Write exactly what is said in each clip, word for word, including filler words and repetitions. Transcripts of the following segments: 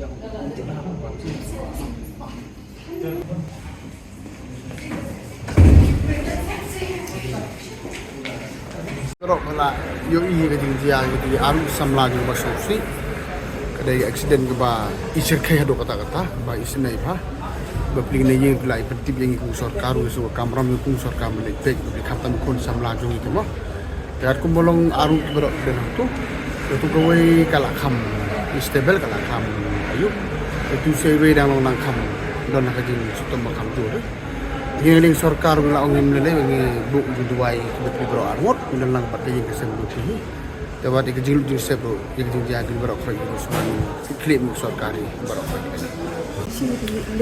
Baroh ba la ïohi ka jingjia kaba aru samla jong ba sngewsih. Ka dei ka accident kaba i shyrkhei haduh katta katta ba i snei bha. Ba pli ne ïing phi la i pyntip ïa ngi kum sorkar, u sngewbha kamram ïa kum sorkar mynta pek ba pli khamtam khun samla jong ngi te mo. Te kum ba long aru ki baroh ki don hangtu. Ïa tu kawei ka la kham stable, ka la kham ayu. Ïa tu sei wei dang long nang kham don ha ka jingshitom ba kham jur. Ngi ïa sorkar ngi la ong ngim lei lei, ngi buh jingduwai kiba pli baroh arngut, ngi don lang bad ka ïing ka sem ruh phi hi. Te wat ïa ka jinglut jingsep ruh, ïa ka jingjia ki baroh khroh, ïa ka sman, ki khlieh mynta sorkar hi baroh khroh.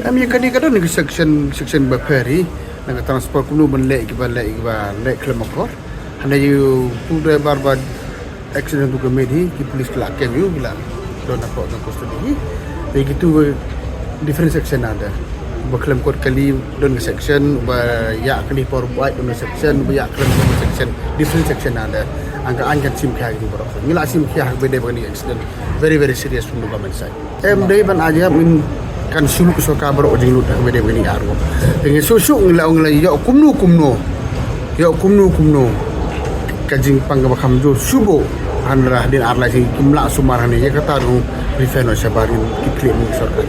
Em, ïa kane ka don ka section, section ba pher hi na ka transport, kumno ban leh kiba leh, kiba leh khlem akor. Hynrei ïa u driver ba accident tu ka mih hi, ki police ki la kem ïa u, ki la don hapoh jong custody hi. Te kitu different section ada. Ba khlem kot kali don ka section, ba ïa kali por buat don ka section, ba ïa khlem don ka section, different section ada. Ang ka aiñ kan shim khia kitu baroh. Ngi la shim khia ha kaba dei ba kane accident very, very serious from the government side. Em, dei ban ai jingmut, kan shu lut ka sorkar baroh ka jinglut ha kaba dei ba kane arngut. Te ngi shu shu ngi la ong la ïoh kumno kumno. Ïoh kumno kumno. Ka jingpang kaba kham jur shu buh. Hynrei hadien ar lai sngi kim lah sumar hangne, ïa kata ruh refer noh shabar, ngin kit khlieh mynta sorkar.